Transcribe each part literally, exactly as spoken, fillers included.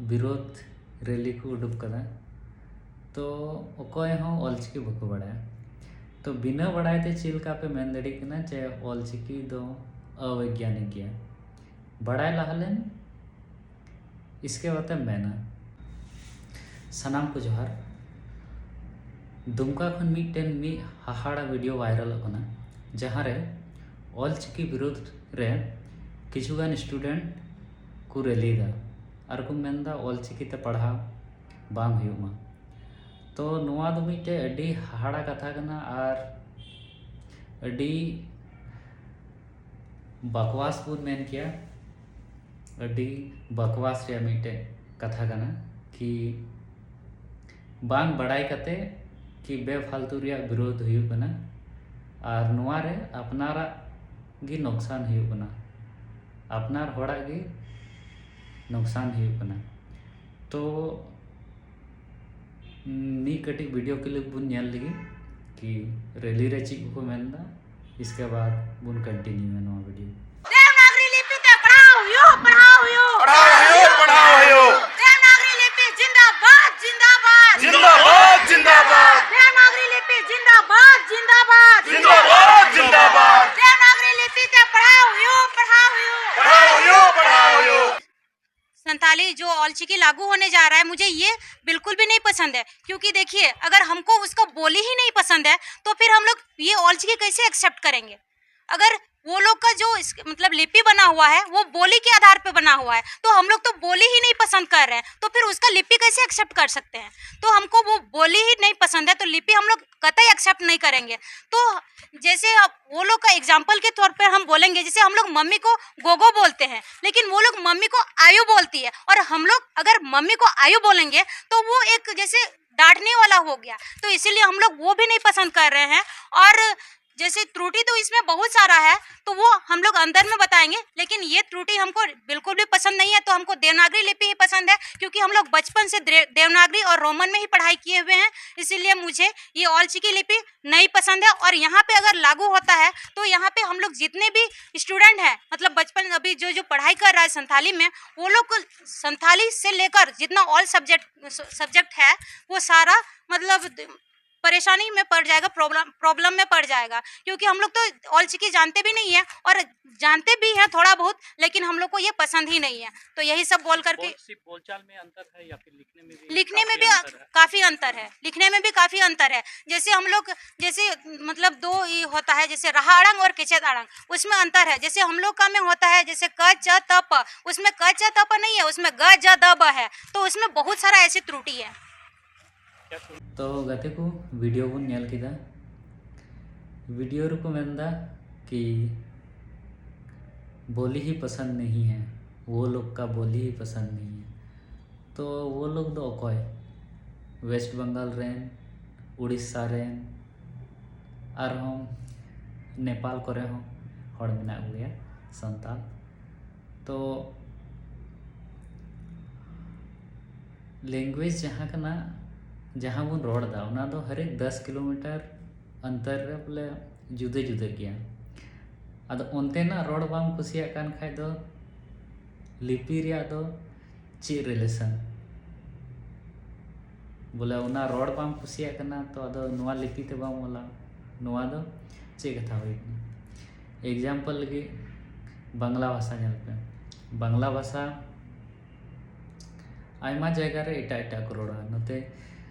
ᱵᱤᱨᱳᱫᱷ ᱨᱮᱞᱤ ᱠᱚ ᱩᱰᱩᱠ ᱠᱟᱫᱟ᱾ ᱛᱚ ᱚᱠᱚᱭ ᱦᱚᱸ ᱚᱞᱪᱤᱠᱤ ᱵᱟᱠᱚ ᱵᱟᱲᱟᱭᱟ᱾ ᱛᱚ ᱵᱤᱱᱟᱹ ᱵᱟᱲᱟᱭ ᱛᱮ ᱪᱮᱫ ᱞᱮᱠᱟ ᱯᱮ ᱢᱮᱱ ᱫᱟᱲᱮᱭᱟᱜ ᱠᱟᱱᱟ ᱡᱮ ᱚᱞᱪᱤᱠᱤ ᱫᱚ ᱚᱵᱳᱭᱜᱽᱜᱟᱱᱤᱠ ᱜᱮᱭᱟ? ᱵᱟᱲᱟᱭ ᱞᱟᱦᱟ ᱞᱮᱢ, ᱤᱥᱠᱮ ᱵᱟᱫ ᱮᱢ ᱢᱮᱱᱟ᱾ ᱥᱟᱱᱟᱢ ᱠᱚ ᱡᱚᱦᱟᱨ᱾ ᱫᱩᱢᱠᱟ ᱠᱷᱚᱱ ᱢᱤᱫᱴᱮᱱ ᱢᱤᱫ ᱦᱟᱦᱟᱲᱟ ᱵᱷᱤᱰᱤᱭᱳ ᱵᱷᱟᱭᱨᱟᱞᱚᱜ ᱠᱟᱱᱟ, ᱡᱟᱦᱟᱸ ᱨᱮ ᱚᱞᱪᱤᱠᱤ ᱵᱤᱨᱳᱫᱷ ᱨᱮ ᱠᱤᱪᱷᱩᱜᱟᱱ ᱥᱴᱩᱰᱮᱱᱴ ᱠᱚ ᱨᱮᱞᱤᱭᱮᱫᱟ ᱟᱨ ᱠᱚ ᱢᱮᱱᱫᱟ ᱚᱞᱪᱤᱠᱤ ᱛᱮ ᱯᱟᱲᱦᱟᱣ ᱵᱟᱝ ᱦᱩᱭᱩᱜ ᱢᱟ᱾ ᱛᱚ ᱱᱚᱣᱟ ᱫᱚ ᱢᱤᱫᱴᱮᱡ ᱟᱹᱰᱤ ᱦᱟᱦᱟᱲᱟ ᱠᱟᱛᱷᱟ ᱠᱟᱱᱟ ᱟᱨ ᱟᱹᱰᱤ ᱵᱟᱠᱣᱟᱥ ᱵᱚᱱ ᱢᱮᱱ ᱠᱮᱭᱟ, ᱟᱹᱰᱤ ᱵᱟᱠᱣᱟᱥ ᱨᱮᱭᱟᱜ ᱢᱤᱫᱴᱮᱡ ᱠᱟᱛᱷᱟ ᱠᱟᱱᱟ ᱠᱤ ᱵᱟᱝ ᱵᱟᱲᱟᱭ ᱠᱟᱛᱮ ᱠᱤ ᱵᱮᱯᱷᱟᱞᱛᱩ ᱨᱮᱭᱟᱜ ᱵᱤᱨᱳᱫᱷ ᱦᱩᱭᱩᱜ ᱠᱟᱱᱟ᱾ ᱟᱨ ᱱᱚᱣᱟ ᱨᱮ ᱟᱯᱱᱟᱨᱟᱜ ᱜᱮ ᱱᱚᱠᱥᱟᱱ ᱦᱩᱭᱩᱜ ᱠᱟᱱᱟ, ᱟᱯᱱᱟᱨ ᱦᱚᱲᱟᱜ ᱜᱮ ᱱᱚᱠᱥᱟᱱ ᱦᱩᱭᱩᱜ ᱠᱟᱱᱟ᱾ ᱛᱚ ᱢᱤᱫ ᱠᱟᱹᱴᱤᱡ ᱵᱷᱤᱰᱤᱭᱳ ᱠᱞᱤᱯ ᱵᱚᱱ ᱧᱮᱞ ᱞᱮᱜᱮ ᱠᱤ ᱨᱮᱞᱤ ᱨᱮ ᱪᱮᱫ ᱠᱚᱠᱚ ᱢᱮᱱᱫᱟ, ᱤᱥᱠᱮ ᱵᱟᱫ ᱵᱚᱱ ᱠᱚᱱᱴᱤᱱᱤᱭᱩᱭᱟ ᱱᱚᱣᱟ ᱵᱷᱤᱰᱤᱭᱳ᱾ ᱫᱮᱵᱽᱱᱟᱜᱽᱨᱤ ᱞᱤᱯᱤ ᱛᱮ ᱯᱟᱲᱦᱟᱣ ᱦᱩᱭᱩᱜ, ᱯᱟᱲᱦᱟᱣ ᱦᱩᱭᱩᱜ᱾ ᱯᱟᱲᱦᱟᱣ ᱦᱩᱭᱩᱜ, ᱯᱟᱲᱦᱟᱣ ᱦᱩᱭᱩᱜ᱾ ᱫᱮᱵᱽᱱᱟᱜᱽᱨᱤ ᱞᱤᱯᱤ ᱡᱤᱱᱫᱟᱵᱟᱫ, ᱡᱤᱱᱫᱟᱵᱟᱫ᱾ ᱡᱤᱱᱫᱟᱵᱟᱫ, ᱡᱤᱱᱫᱟᱵᱟᱫ᱾ ᱫᱮᱵᱽᱱᱟᱜᱽᱨᱤ ᱞᱤᱯᱤ ᱡᱤᱱᱫᱟᱵᱟᱫ, ᱡᱤᱱᱫᱟᱵᱟᱫ᱾ ᱡᱤᱱᱫᱟᱵᱟᱫ, ᱡᱤᱱᱫᱟᱵᱟᱫ᱾ ᱫᱮᱵᱽᱱᱟᱜᱽᱨᱤ ᱞᱤᱯᱤ ᱛᱮ ᱯᱟᱲᱦᱟᱣ ᱦᱩᱭᱩᱜ, ᱯᱟᱲᱦᱟᱣ ᱦᱩᱭᱩᱜ᱾ ᱯᱟᱲᱦᱟᱣ ᱦᱩᱭᱩᱜ, ᱯᱟᱲᱦᱟᱣ ᱦᱩᱭᱩᱜ᱾ संथाली जो ऑलचिकी लागू होने जा रहा है, मुझे ये बिल्कुल भी नहीं पसंद है, क्योंकि देखिए, अगर हमको उसका बोली ही नहीं पसंद है, तो फिर हम लोग ये ऑलचिकी कैसे एक्सेप्ट करेंगे? अगर वो लोग का जो इस, मतलब, लिपि बना हुआ है, वो बोली के आधार पे बना हुआ है, तो हम लोग तो बोली ही नहीं पसंद कर रहे हैं, तो फिर उसका लिपि कैसे एक्सेप्ट कर सकते हैं? तो हमको वो बोली ही नहीं पसंद है, तो लिपि हम लोग कतई एक्सेप्ट नहीं करेंगे। तो जैसे अब वो लोग का एग्जाम्पल के तौर पर हम बोलेंगे, जैसे हम लोग मम्मी को गोगो बोलते हैं, लेकिन वो लोग मम्मी को आयो बोलती है, और हम लोग अगर मम्मी को आयो बोलेंगे, तो वो एक जैसे डांटने वाला हो गया। तो इसीलिए हम लोग वो भी नहीं पसंद कर रहे हैं। और जैसे त्रुटि तो इसमें बहुत सारा है, तो वो हम लोग अंदर में बताएंगे, लेकिन ये त्रुटि हमको बिल्कुल भी पसंद नहीं है। तो हमको देवनागरी लिपि ही पसंद है, क्योंकि हम लोग बचपन से द्रे- देवनागरी और रोमन में ही पढ़ाई किए हुए हैं, इसीलिए मुझे ये ऑलचिकी लिपि नहीं पसंद है। और यहाँ पे अगर लागू होता है तो यहाँ पे हम लोग जितने भी स्टूडेंट हैं, मतलब बचपन अभी जो जो पढ़ाई कर रहा है संथाली में, वो लोग को संथाली से लेकर जितना ऑल सब्जेक्ट सब्जेक्ट है, वो सारा मतलब परेशानी में पड़ जाएगा, प्रॉब्लम प्रॉब्लम में पड़ जाएगा, क्योंकि हम लोग तो ऑलचिकी जानते भी नहीं है, और जानते भी हैं थोड़ा बहुत, लेकिन हम लोग को ये पसंद ही नहीं है। तो यही सब बोल करके बोल- सिर्फ बोलचाल में अंतर है या फिर लिखने में भी लिखने में काफी भी अंतर है? काफी अंतर है, लिखने में भी काफी अंतर है। जैसे हम लोग, जैसे मतलब दो ये होता है, जैसे रहा अड़ंग और केचेत अड़ंग, उसमें अंतर है। जैसे हम लोग का में होता है जैसे क च त प, उसमें क च त प नहीं है, उसमें ग ज द ब है। तो उसमें बहुत सारा ऐसी त्रुटि है। ᱛᱚ ᱜᱟᱛᱮ ᱠᱚ, ᱵᱷᱤᱰᱤᱭᱳ ᱵᱚᱱ ᱧᱮᱞ ᱠᱮᱫᱟ᱾ ᱵᱷᱤᱰᱤᱭᱳ ᱨᱮᱠᱚ ᱢᱮᱱᱫᱟ ᱠᱤ ᱵᱳᱞᱤ ᱦᱤ ᱯᱟᱥᱟᱱᱫ ᱱᱟᱦᱤ ᱦᱮ, ᱣᱳ ᱞᱳᱜ ᱠᱟ ᱵᱳᱞᱤ ᱦᱤ ᱯᱟᱥᱟᱱᱫ ᱱᱟᱦᱤ ᱦᱮ᱾ ᱛᱚ ᱣᱳ ᱞᱳᱜ ᱫᱚ ᱚᱠᱚᱭ? ᱣᱮᱥᱴ ᱵᱮᱝᱜᱚᱞ ᱨᱮᱱ, ᱩᱲᱤᱥᱥᱟ ᱨᱮᱱ, ᱟᱨᱦᱚᱸ ᱱᱮᱯᱟᱞ ᱠᱚᱨᱮ ᱦᱚᱸ ᱦᱚᱲ ᱢᱮᱱᱟᱜ ᱠᱚᱜᱮᱭᱟ ᱥᱟᱱᱛᱟᱲ᱾ ᱛᱚ ᱞᱮᱝᱜᱩᱭᱮᱡᱽ ᱡᱟᱦᱟᱸ ᱠᱟᱱᱟ, ᱡᱟᱦᱟᱸ ᱵᱚᱱ ᱨᱚᱲ ᱮᱫᱟ, ᱚᱱᱟ ᱫᱚ ᱦᱟᱨᱮᱠ ᱫᱚᱥ ᱠᱤᱞᱳᱢᱤᱴᱟᱨ ᱚᱱᱛᱚᱨ ᱨᱮ ᱵᱚᱞᱮ ᱡᱩᱫᱟᱹ ᱡᱩᱫᱟᱹ ᱜᱮᱭᱟ᱾ ᱟᱫᱚ ᱚᱱᱛᱮᱱᱟᱜ ᱨᱚᱲ ᱵᱟᱢ ᱠᱩᱥᱤᱭᱟᱜ ᱠᱟᱱ ᱠᱷᱟᱡ ᱫᱚ ᱞᱤᱯᱤ ᱨᱮᱭᱟᱜ ᱫᱚ ᱪᱮᱫ ᱨᱤᱞᱮᱥᱚᱱ? ᱵᱚᱞᱮ ᱚᱱᱟ ᱨᱚᱲ ᱵᱟᱢ ᱠᱩᱥᱤᱭᱟᱜ ᱠᱟᱱᱟ, ᱛᱚ ᱟᱫᱚ ᱱᱚᱣᱟ ᱞᱤᱯᱤ ᱛᱮ ᱵᱟᱢ ᱚᱞᱟ, ᱱᱚᱣᱟ ᱫᱚ ᱪᱮᱫ ᱠᱟᱛᱷᱟ ᱦᱩᱭ ᱠᱟᱱᱟ? ᱮᱠᱡᱟᱢᱯᱚᱞ ᱞᱟᱹᱜᱤᱫ ᱵᱟᱝᱞᱟ ᱵᱷᱟᱥᱟ ᱧᱮᱞ ᱯᱮ᱾ ᱵᱟᱝᱞᱟ ᱵᱷᱟᱥᱟ ᱟᱭᱢᱟ ᱡᱟᱭᱜᱟ ᱨᱮ ᱮᱴᱟᱜ ᱮᱴᱟᱜ ᱠᱚ ᱨᱚᱲᱟ᱾ ᱱᱚᱛᱮ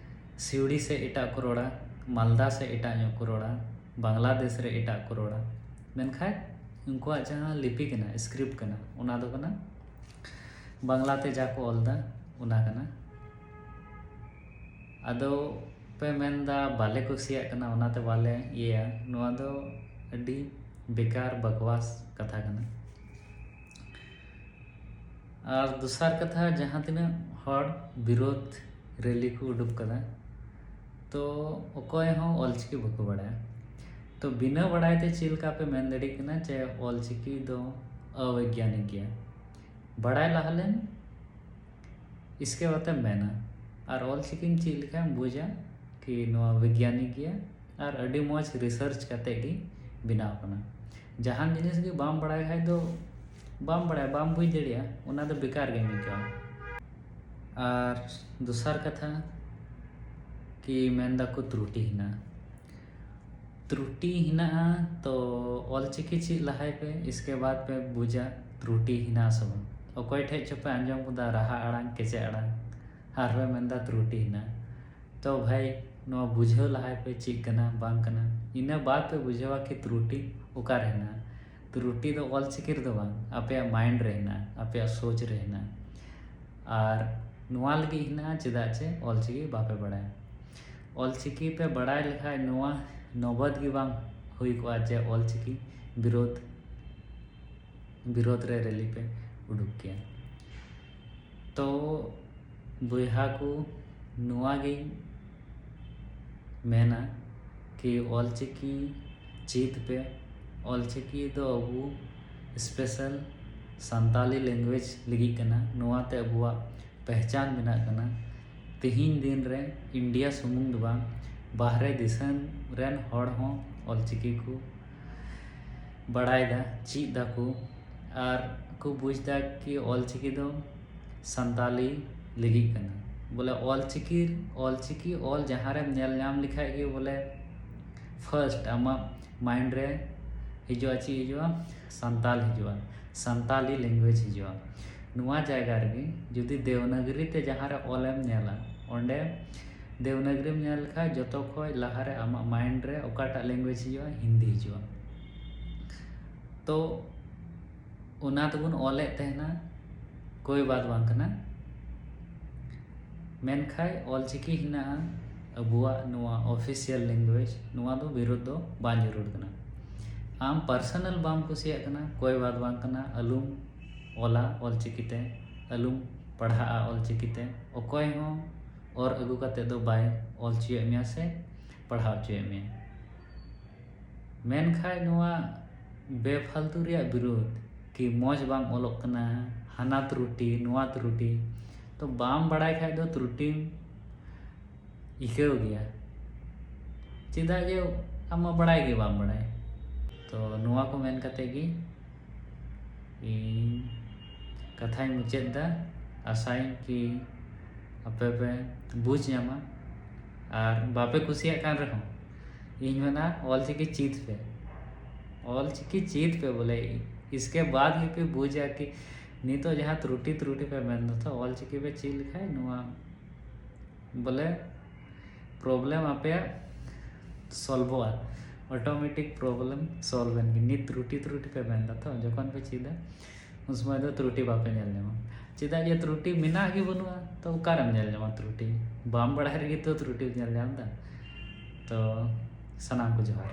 ᱥᱤᱣᱲᱤ ᱥᱮᱫ ᱮᱴᱟᱜ ᱠᱚ ᱨᱚᱲᱟ, ᱢᱟᱞᱫᱟ ᱥᱮᱫ ᱮᱴᱟᱜ ᱧᱚᱜ ᱠᱚ ᱨᱚᱲᱟ, ᱵᱟᱝᱞᱟᱫᱮᱥ ᱨᱮ ᱮᱴᱟᱜ ᱠᱚ ᱨᱚᱲᱟ᱾ ᱢᱮᱱᱠᱷᱟᱱ ᱩᱱᱠᱩᱣᱟᱜ ᱡᱟᱦᱟᱸ ᱞᱤᱯᱤ ᱠᱟᱱᱟ, ᱥᱠᱨᱤᱯᱴ ᱠᱟᱱᱟ, ᱚᱱᱟ ᱫᱚ ᱠᱟᱱᱟ ᱵᱟᱝᱞᱟ ᱛᱮ ᱡᱟ ᱠᱚ ᱚᱞ ᱮᱫᱟ, ᱚᱱᱟ ᱠᱟᱱᱟ᱾ ᱟᱫᱚ ᱯᱮ ᱢᱮᱱᱫᱟ ᱵᱟᱞᱮ ᱠᱩᱥᱤᱭᱟᱜ ᱠᱟᱱᱟ, ᱚᱱᱟᱛᱮ ᱵᱟᱞᱮ ᱤᱭᱟᱹᱭᱟ᱾ ᱱᱚᱣᱟ ᱫᱚ ᱟᱹᱰᱤ ᱵᱮᱠᱟᱨ ᱵᱟᱠᱣᱟᱥ ᱠᱟᱛᱷᱟ ᱠᱟᱱᱟ᱾ ᱟᱨ ᱫᱚᱥᱟᱨ ᱠᱟᱛᱷᱟ, ᱡᱟᱦᱟᱸ ᱛᱤᱱᱟᱹᱜ ᱦᱚᱲ ᱵᱤᱨᱳᱫᱷ ᱨᱮᱞᱤ ᱠᱚ ᱩᱰᱩᱠ ᱠᱟᱫᱟ, ᱛᱚ ᱚᱠᱚᱭ ᱦᱚᱸ ᱚᱞᱪᱤᱠᱤ ᱵᱟᱠᱚ ᱵᱟᱲᱟᱭᱟ᱾ ᱛᱚ ᱵᱤᱱᱟᱹ ᱵᱟᱲᱟᱭ ᱛᱮ ᱪᱮᱫ ᱞᱮᱠᱟ ᱯᱮ ᱢᱮᱱ ᱫᱟᱲᱮᱭᱟᱜ ᱠᱟᱱᱟ ᱡᱮ ᱚᱞᱪᱤᱠᱤ ᱫᱚ ᱚᱵᱳᱭᱜᱽᱜᱟᱱᱤᱠ ᱜᱮᱭᱟ? ᱵᱟᱲᱟᱭ ᱞᱟᱦᱟ ᱞᱮᱢ, ᱤᱥᱠᱮ ᱵᱟᱫ ᱮᱢ ᱢᱮᱱᱟ᱾ ᱟᱨ ᱚᱞᱪᱤᱠᱤᱢ ᱪᱮᱫ ᱞᱮᱠᱷᱟᱱ ᱵᱩᱡᱟ ᱠᱤ ᱱᱚᱣᱟ ᱵᱤᱜᱽᱜᱟᱱᱤᱠ ᱜᱮᱭᱟ ᱟᱨ ᱟᱹᱰᱤ ᱢᱚᱡᱽ ᱨᱤᱥᱟᱨᱪ ᱠᱟᱛᱮ ᱜᱮ ᱵᱮᱱᱟᱣ ᱠᱟᱱᱟ᱾ ᱡᱟᱦᱟᱱ ᱡᱤᱱᱤᱥ ᱜᱮ ᱵᱟᱢ ᱵᱟᱲᱟᱭ ᱠᱷᱟᱡ ᱫᱚ ᱵᱟᱢ ᱵᱟᱲᱟᱭᱟ, ᱵᱟᱢ ᱵᱩᱡᱽ ᱫᱟᱲᱮᱭᱟᱜᱼᱟ, ᱚᱱᱟ ᱫᱚ ᱵᱮᱠᱟᱨ ᱜᱮᱢ ᱟᱹᱭᱠᱟᱹᱣᱟ᱾ ᱟᱨ ᱫᱚᱥᱟᱨ ᱠᱟᱛᱷᱟ ᱠᱤ ᱢᱮᱱ ᱫᱟᱠᱚ ᱛᱨᱩᱴᱤ ᱦᱮᱱᱟᱜᱼᱟ᱾ ᱛᱨᱩᱴᱤ ᱦᱮᱱᱟᱜᱼᱟ, ᱛᱚ ᱚᱞᱪᱤᱠᱤ ᱪᱮᱫ ᱞᱟᱦᱟᱭ ᱯᱮ, ᱤᱥᱠᱮ ᱵᱟᱫ ᱯᱮ ᱵᱩᱡᱟ ᱛᱨᱩᱴᱤ ᱦᱮᱱᱟᱜᱼᱟ ᱥᱮ ᱵᱟᱝ᱾ ᱚᱠᱚᱭ ᱴᱷᱮᱡ ᱪᱚ ᱯᱮ ᱟᱸᱡᱚᱢ ᱠᱮᱫᱟ ᱨᱟᱦᱟ ᱟᱲᱟᱝ, ᱠᱮᱪᱮᱫ ᱟᱲᱟᱝ, ᱟᱨ ᱯᱮ ᱢᱮᱱᱫᱟ ᱛᱨᱩᱴᱤ ᱦᱮᱱᱟᱜᱼᱟ᱾ ᱛᱚ ᱵᱷᱟᱭ, ᱱᱚᱣᱟ ᱵᱩᱡᱷᱟᱹᱣ ᱞᱟᱦᱟᱭ ᱯᱮ ᱪᱮᱫ ᱠᱟᱱᱟ ᱵᱟᱝ ᱠᱟᱱᱟ, ᱤᱱᱟᱹ ᱵᱟᱫ ᱯᱮ ᱵᱩᱡᱷᱟᱹᱣᱟ ᱠᱤ ᱛᱨᱩᱴᱤ ᱚᱠᱟᱨᱮ ᱦᱮᱱᱟᱜᱼᱟ᱾ ᱛᱨᱩᱴᱤ ᱫᱚ ᱚᱞᱪᱤᱠᱤ ᱨᱮᱫᱚ ᱵᱟᱝ, ᱟᱯᱮᱭᱟᱜ ᱢᱟᱭᱤᱱᱰ ᱨᱮ ᱦᱮᱱᱟᱜᱼᱟ, ᱟᱯᱮᱭᱟᱜ ᱥᱳᱪ ᱨᱮ ᱦᱮᱱᱟᱜᱼᱟ᱾ ᱟᱨ ᱱᱚᱣᱟ ᱞᱟᱹᱜᱤᱫ ᱦᱮᱱᱟᱜᱼᱟ ᱪᱮᱫᱟᱜ ᱪᱮ ᱚᱞᱪᱤᱠᱤ ᱵᱟᱯᱮ ᱵᱟᱲᱟᱭᱟ᱾ ᱚᱞᱪᱤᱠᱤ ᱯᱮ ᱵᱟᱲᱟᱭ ᱞᱮᱠᱷᱟᱡ ᱱᱚᱣᱟ ᱱᱚᱵᱚᱫ ᱜᱮ ᱵᱟᱝ ᱦᱩᱭ ᱠᱚᱜᱼᱟ ᱡᱮ ᱚᱞᱪᱤᱠᱤ ᱵᱤᱨᱳᱫᱷ, ᱵᱤᱨᱳᱫᱷ ᱨᱮ ᱨᱮᱞᱤ ᱯᱮ ᱩᱰᱩᱠ ᱠᱮᱭᱟ᱾ ᱛᱚ ᱵᱚᱭᱦᱟ ᱠᱚ, ᱱᱚᱣᱟ ᱜᱤᱧ ᱢᱮᱱᱟ ᱠᱤ ᱚᱞᱪᱤᱠᱤ ᱪᱮᱫ ᱯᱮ᱾ ᱚᱞᱪᱤᱠᱤ ᱫᱚ ᱟᱵᱚ ᱥᱯᱮᱥᱟᱞ ᱥᱟᱱᱛᱟᱞᱤ ᱞᱮᱝᱜᱩᱭᱮᱡᱽ ᱞᱟᱹᱜᱤᱫ ᱠᱟᱱᱟ᱾ ᱱᱚᱣᱟ ᱛᱮ ᱟᱵᱚᱣᱟᱜ ᱯᱮᱦᱪᱟᱱ ᱵᱮᱱᱟᱜ ᱠᱟᱱᱟ᱾ ᱛᱮᱦᱮᱧ ᱫᱤᱱ ᱨᱮ ᱤᱱᱰᱤᱭᱟ ᱥᱩᱢᱩᱝ ᱫᱚ ᱵᱟᱝ, ᱵᱟᱦᱨᱮ ᱫᱤᱥᱚᱢ ᱨᱮᱱ ᱦᱚᱲ ᱦᱚᱸ ᱚᱞᱪᱤᱠᱤ ᱠᱚ ᱵᱟᱲᱟᱭ ᱫᱟ, ᱪᱮᱫ ᱫᱟᱠᱚ ᱟᱨ ᱠᱚ ᱵᱩᱡᱽ ᱫᱟ ᱠᱤ ᱚᱞᱪᱤᱠᱤ ᱫᱚ ᱥᱟᱱᱛᱟᱞᱤ ᱞᱟᱹᱜᱤᱫ ᱠᱟᱱᱟ᱾ ᱵᱚᱞᱮ ᱚᱞᱪᱤᱠᱤ, ᱚᱞᱪᱤᱠᱤ ᱚᱞ ᱡᱟᱦᱟᱸ ᱨᱮᱢ ᱧᱮᱞ ᱧᱟᱢ ᱞᱮᱠᱷᱟᱡ ᱜᱮ ᱵᱚᱞᱮ ᱯᱷᱟᱨᱥᱴ ᱟᱢᱟᱜ ᱢᱟᱭᱤᱱᱰ ᱨᱮ ᱦᱤᱡᱩᱜᱼᱟ, ᱪᱮᱫ ᱦᱤᱡᱩᱜᱼᱟ? ᱥᱟᱱᱛᱟᱞ ᱦᱤᱡᱩᱜᱼᱟ, ᱥᱟᱱᱛᱟᱞᱤ ᱞᱮᱝᱜᱩᱭᱮᱡᱽ ᱦᱤᱡᱩᱜᱼᱟ᱾ ᱱᱚᱣᱟ ᱡᱟᱭᱜᱟ ᱨᱮᱜᱮ ᱡᱩᱫᱤ ᱫᱮᱣᱱᱟᱜᱽᱨᱤ ᱛᱮ ᱡᱟᱦᱟᱸ ᱨᱮ ᱚᱞᱮᱢ ᱧᱮᱞᱟ, ᱚᱸᱰᱮ ᱫᱮᱣᱱᱟᱜᱽᱨᱤᱢ ᱧᱮᱞ ᱞᱮᱠᱷᱟᱡ ᱡᱚᱛᱚ ᱠᱷᱚᱡ ᱞᱟᱦᱟᱨᱮ ᱟᱢᱟᱜ ᱢᱟᱭᱤᱱᱰ ᱨᱮ ᱚᱠᱟᱴᱟᱜ ᱞᱮᱝᱜᱩᱭᱮᱡᱽ ᱦᱤᱡᱩᱜᱼᱟ? ᱦᱤᱱᱫᱤ ᱦᱤᱡᱩᱜᱼᱟ᱾ ᱛᱚ ᱚᱱᱟ ᱛᱮᱵᱚᱱ ᱚᱞᱮᱫ ᱛᱟᱦᱮᱱᱟ, ᱠᱳᱭ ᱵᱟᱛ ᱵᱟᱝ ᱠᱟᱱᱟ᱾ ᱢᱮᱱᱠᱷᱟᱡ ᱚᱞᱪᱤᱠᱤ ᱦᱮᱱᱟᱜᱼᱟ ᱟᱵᱚᱣᱟᱜ ᱱᱚᱣᱟ ᱚᱯᱷᱤᱥᱤᱭᱟᱞ ᱞᱮᱝᱜᱩᱭᱮᱡᱽ, ᱱᱚᱣᱟ ᱫᱚ ᱵᱤᱨᱳᱫᱷ ᱫᱚ ᱵᱟᱝ ᱡᱟᱹᱨᱩᱲ ᱠᱟᱱᱟ᱾ ᱟᱢ ᱯᱟᱨᱥᱚᱱᱟᱞ ᱵᱟᱢ ᱠᱩᱥᱤᱭᱟᱜ ᱠᱟᱱᱟ, ᱠᱳᱭ ᱵᱟᱛ ᱵᱟᱝ ᱠᱟᱱᱟ, ᱟᱞᱚᱢ ᱚᱞᱟ ᱚᱞᱪᱤᱠᱤ ᱛᱮ, ᱟᱞᱚᱢ ᱯᱟᱲᱦᱟᱜᱼᱟ ᱚᱞᱪᱤᱠᱤ ᱛᱮ᱾ ᱚᱠᱚᱭ ᱦᱚᱸ ᱚᱨ ᱟᱹᱜᱩ ᱠᱟᱛᱮ ᱫᱚ ᱵᱟᱭ ᱚᱞ ᱦᱚᱪᱚᱭᱮᱫ ᱢᱮᱭᱟ ᱥᱮ ᱯᱟᱲᱦᱟᱣ ᱦᱚᱪᱚᱭᱮᱫ ᱢᱮᱭᱟ᱾ ᱢᱮᱱᱠᱷᱟᱡ ᱱᱚᱣᱟ ᱵᱮᱯᱷᱟᱞᱛᱩ ᱨᱮᱭᱟᱜ ᱵᱤᱨᱳᱫᱷ, ᱠᱤ ᱢᱚᱡᱽ ᱵᱟᱝ ᱚᱞᱚᱜ ᱠᱟᱱᱟ, ᱦᱟᱱᱟ ᱛᱨᱩᱴᱤ, ᱱᱚᱣᱟ ᱛᱨᱩᱴᱤ, ᱛᱚ ᱵᱟᱢ ᱵᱟᱲᱟᱭ ᱠᱷᱟᱡ ᱫᱚ ᱛᱨᱩᱴᱤᱢ ᱟᱹᱭᱠᱟᱹᱣ ᱜᱮᱭᱟ᱾ ᱪᱮᱫᱟᱜ ᱡᱮ ᱟᱢ ᱢᱟ ᱵᱟᱲᱟᱭ ᱜᱮ ᱵᱟᱢ ᱵᱟᱲᱟᱭ᱾ ᱛᱚ ᱱᱚᱣᱟ ᱠᱚ ᱢᱮᱱ ᱠᱟᱛᱮ ᱜᱮ ᱤᱧ ᱠᱟᱛᱷᱟᱧ ᱢᱩᱪᱟᱹᱫ ᱮᱫᱟ᱾ ᱟᱥᱟᱭᱟᱹᱧ ᱠᱤ ᱟᱯᱮ ᱯᱮ ᱵᱩᱡᱽ ᱧᱟᱢᱟ, ᱟᱨ ᱵᱟᱯᱮ ᱠᱩᱥᱤᱭᱟᱜ ᱠᱟᱱ ᱨᱮᱦᱚᱸ ᱤᱧ ᱢᱮᱱᱟ ᱚᱞᱪᱤᱠᱤ ᱪᱮᱫ ᱯᱮ, ᱚᱞᱪᱤᱠᱤ ᱪᱮᱫ ᱯᱮ ᱵᱚᱞᱮ᱾ ᱤᱥᱠᱮ ᱵᱟᱫ ᱜᱮᱯᱮ ᱵᱩᱡᱟ ᱠᱤ ᱱᱤᱛᱚᱜ ᱡᱟᱦᱟᱸ ᱛᱨᱩᱴᱤ ᱛᱨᱩᱴᱤ ᱯᱮ ᱢᱮᱱ ᱫᱟ, ᱛᱚ ᱚᱞᱪᱤᱠᱤ ᱯᱮ ᱪᱮᱫ ᱞᱮᱠᱷᱟᱡ ᱱᱚᱣᱟ ᱵᱚᱞᱮ ᱯᱨᱚᱵᱞᱮᱢ ᱟᱯᱮᱭᱟᱜ ᱥᱚᱞᱵᱷᱚᱜᱼᱟ, ᱚᱴᱳᱢᱮᱴᱤᱠ ᱯᱨᱚᱵᱞᱮᱢ ᱥᱚᱞᱵᱷ ᱮᱱ ᱜᱮ᱾ ᱱᱤᱛ ᱛᱨᱩᱴᱤ ᱛᱨᱩᱴᱤ ᱯᱮ ᱢᱮᱱ ᱫᱟ, ᱛᱚ ᱡᱚᱠᱷᱚᱱ ᱯᱮ ᱪᱮᱫᱟ ᱩᱱ ᱥᱚᱢᱚᱭ ᱫᱚ ᱛᱨᱩᱴᱤ ᱵᱟᱯᱮ ᱧᱮᱞ ᱧᱟᱢᱟ᱾ ᱪᱮᱫᱟᱜ ᱡᱮ ᱛᱨᱩᱴᱤ ᱢᱮᱱᱟᱜ ᱜᱮ ᱵᱟᱹᱱᱩᱜᱼᱟ, ᱛᱚ ᱚᱠᱟᱨᱮᱢ ᱧᱮᱞ ᱧᱟᱢᱟ ᱛᱨᱩᱴᱤ? ᱵᱟᱢ ᱵᱟᱲᱟᱭ ᱨᱮᱜᱮ ᱛᱚ ᱛᱨᱩᱴᱤᱢ ᱧᱮᱞ ᱧᱟᱢ ᱫᱟ᱾ ᱛᱚ ᱥᱟᱱᱟᱢ ᱠᱚ ᱡᱚᱦᱟᱨ᱾